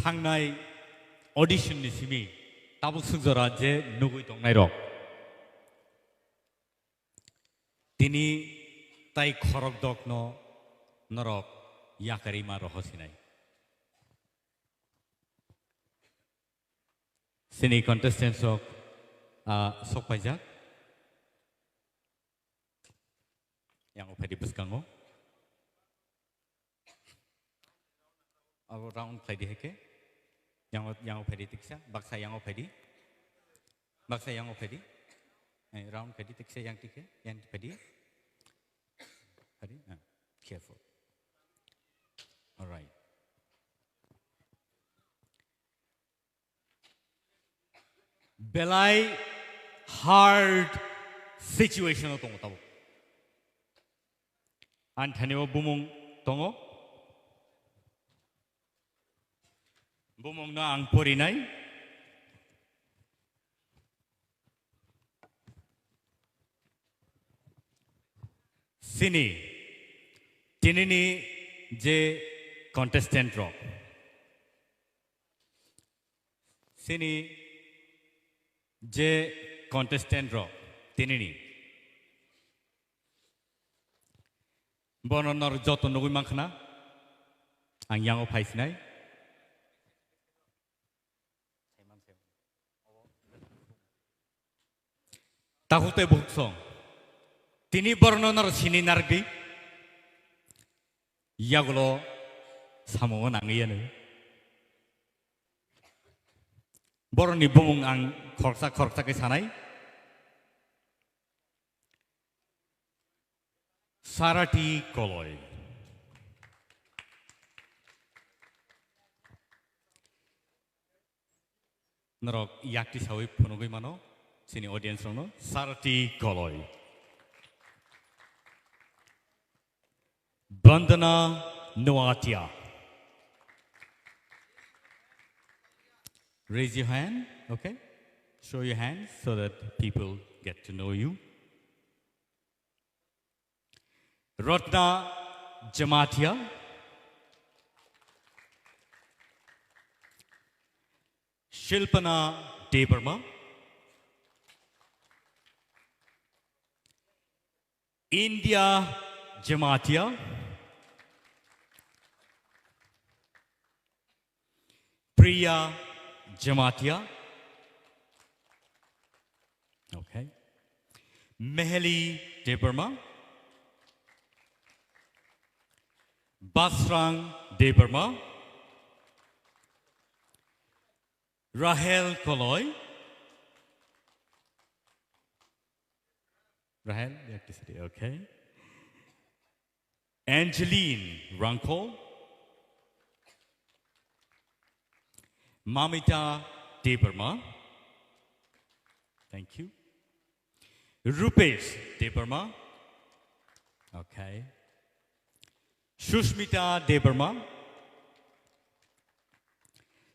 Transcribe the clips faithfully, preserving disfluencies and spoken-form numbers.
Thangnai audition ni simi tabuk sukjora je nugwi tongnai rok. Tini tai khorok dok no norok yakarima roho sinai. Sini contestants rok, ah, sok paijak. Yang o phaidi bwskango. Abo round khlai di hai khe. Yang o, yang o phaidi tiksa, baksa yang o phaidi. Baksa yang o phaidi. Eh, round khlai di tiksa yang tikhe, yang phaidi. Phaidi. Ah, careful. All right. Belai hard situation o tongo tabuk. Ani thani o bumung tongo. Bumung no ang porinai. Sini, tinini je contestant rok. Sini je contestant rok tinini. Bono nor joto nugwi mankha na? Ang yango phaisinai. Takhuk tei bukhuk song. Tini borno nor sini narwkdi. Yagulo samungo nangwi yanu. Boroni bumung ang khoroksa khoroksa khe sanai. Sarati Koloi. Norok yakti sawi phunugwi mano, chini audience rokno, Sarati Koloi. Bandana Noatia. Raise your hand, okay? Show your hand so that people get to know you. Ratna Jamatia. Shilpana Debbarma. India Jamatia. Priya Jamatia. Okay. Meheli Debbarma. Basrang Debbarma. Rahel Koloi. Rahel, you have to sit here, okay. Angeline Rangkol. Mamita Debbarma. Thank you. Rupesh Debbarma. Okay. Sushmita Debbarma.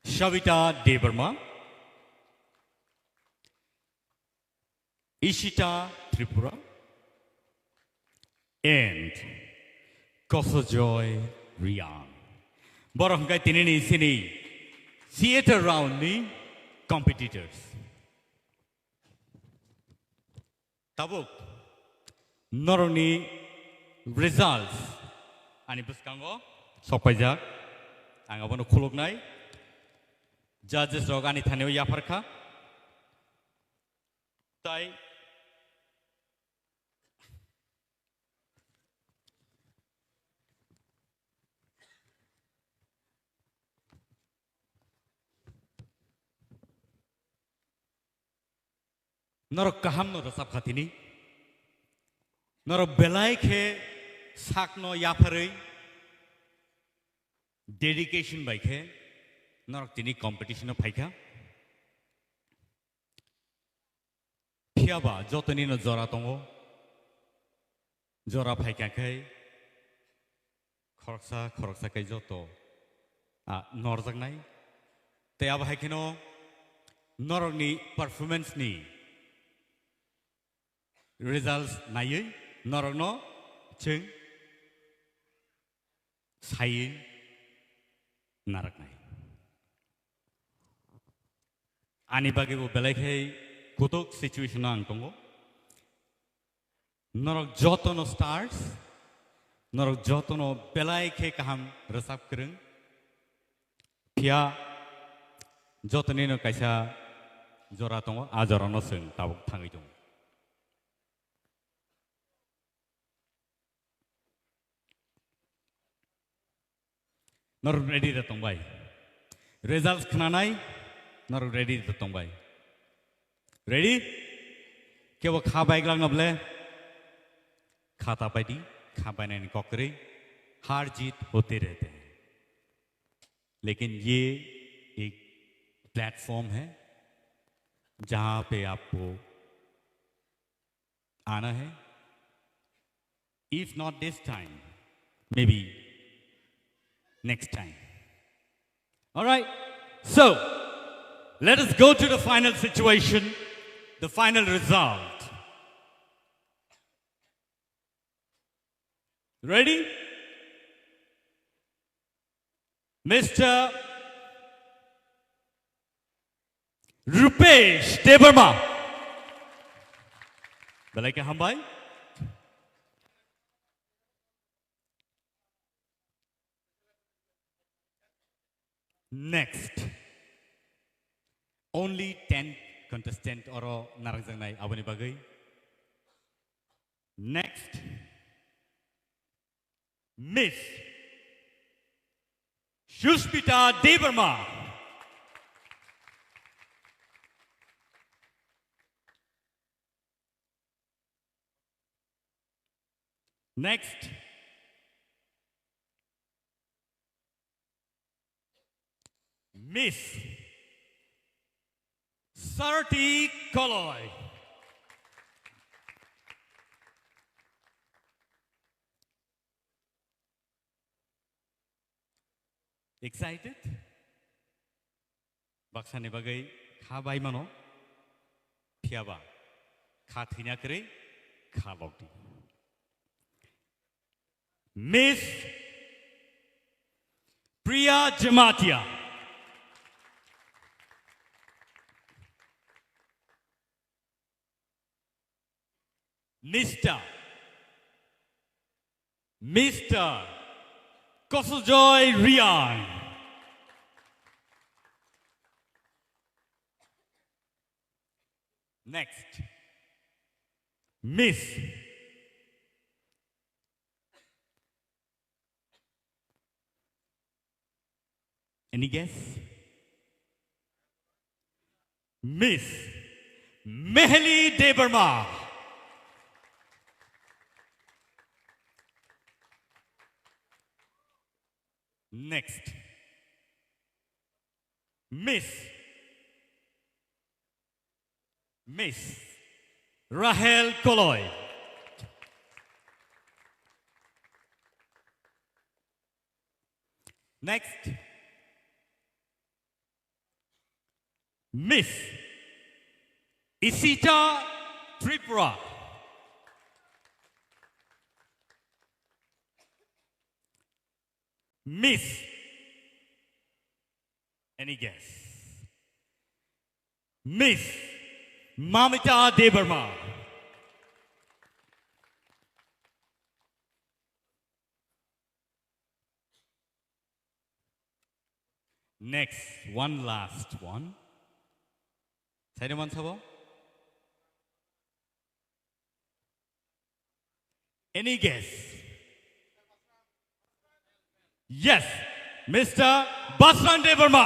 Savita Debbarma. Ishita Tripura and Kosojoy Riang. Borok hwnkhe tinini sini theater round ni competitors. Tabuk norokni results ani bwskango sokpaijak. Ang abono khuluknai. Judges rok ani thani o yapharkha. Tai norok kaham no rwchapkha tini. Norok belai khe sakno yapharwi dedication bai khe norok tini competition o phaikha. Phiya ba jotoni no jora tongo. Jora phaikha khe khoroksa khoroksa khe joto, ah, norjaknai. Tei abo hai kheno norokni performance ni results naiwi norokno chwng saiwi narwknai. Ani bagwi bo belai khe kutuk situation o ang tongo. Norok jotono stars, norok jotono belai khe kaham rwchap kwrwng. Phiya jotonino kaisa jora tongo, a jorano chwng tabuk thangwi tongo. Norok ready da tongbai? Results khnanai norok ready da tongbai? Ready? Kebo kha baiglak na bole? Kha ta pai di, kha bainani kok kwrwi, har jeet hote rehte hain. Lekin ye ek platform hai, jahan pe aapko aana hai. If not this time, maybe next time. All right. So, let us go to the final situation, the final result. Ready? Mister Rupesh Debbarma. Belai khe hambai. Next. Only ten contestant oro narwkjaknai aboni bagwi. Next. Miss Sushmita Debbarma. Next. Miss Sarati Koloi. Excited? Baksani bagwi kha bai mano, phiyaba kha thwina kwrwi kha lokdi. Miss Priya Jamatia. Mister Mister Kosojoy Riang. Next. Miss Any guess? Miss Meheli Debbarma. Next. Miss Miss Rahel Koloi. Next. Miss Isita Tripura. Miss Any guess? Miss Mamita Debbarma. Next, one last one. Saido man sabo? Any guess? Yes, Mister Basran Debbarma.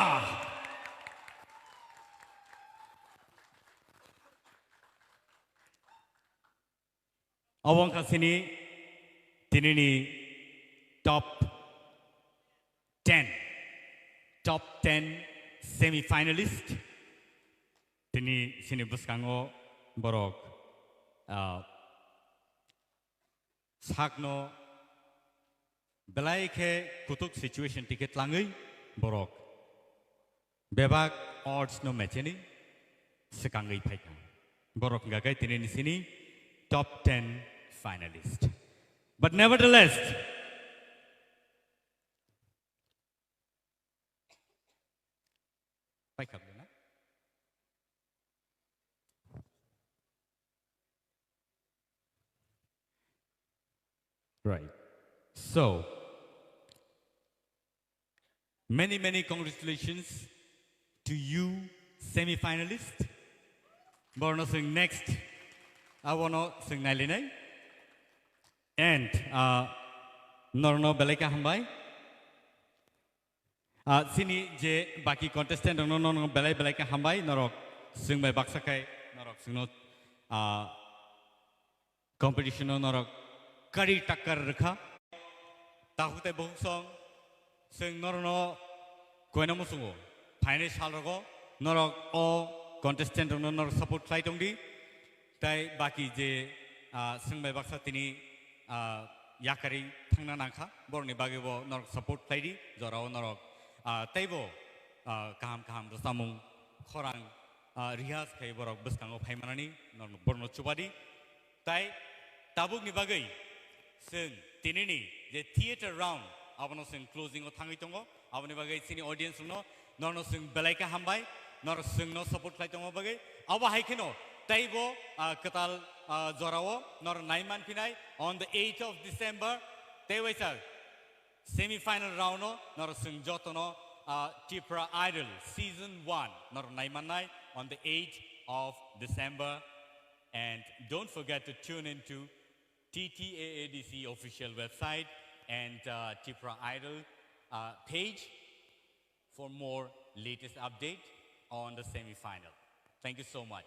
Obo wngkha chini tinini top ten, top ten semi-finalist. Tini chini bwskango borok, ah, sakno belai khe kutuk situation tike tlangwi borok bebak odds no mecheni swkangwi phaikha. Borok wngkha khe tini ni sini top ten finalist. But nevertheless, paikha bwlwino. Right. So, many, many congratulations to you, semi-finalist. Borno sing next. Abono sing nailinai. And uh, norno belai khe hambai. Uh, sini je baki contestant rokno norno belai belai khe hambai. Norok sing bai baksa khai norok singno uh, competition o norok kari takar rwkha. Takhuk tei bukhuk song, chwng norokno koina muchungo. Phainai sal rogo norok o contestant rokno norok support khlai tongdi. Tai baki je, ah, chwng bai baksa tini, ah, yakarwi thangna nangkha, borokni bagwi bo norok support khlai di, jorao norok, ah, teibo, ah, kaham kaham rwchapmung khorang, ah, rihas khai borok bwskango phai manani norok borokno chuba di. Tai tabukni bagwi chwng tinini je theater round abono chwng closing o thangwi tongo, aboni bagwi chini audience rokno norno chwng belai khe hambai, nor chwngno support khlai tongma bagwi. Abo hai kheno teibo, ah, kwtal, ah, jorao nor nai man phinai on the eighth of December, tei waisa semi final round o nor chwng jotono, ah, Tipra Idol season one nor nai mannai on the eighth of December. And don't forget to tune in to T T A A D C official website and, uh, Tipra Idol, uh, page for more latest update on the semi final. Thank you so much.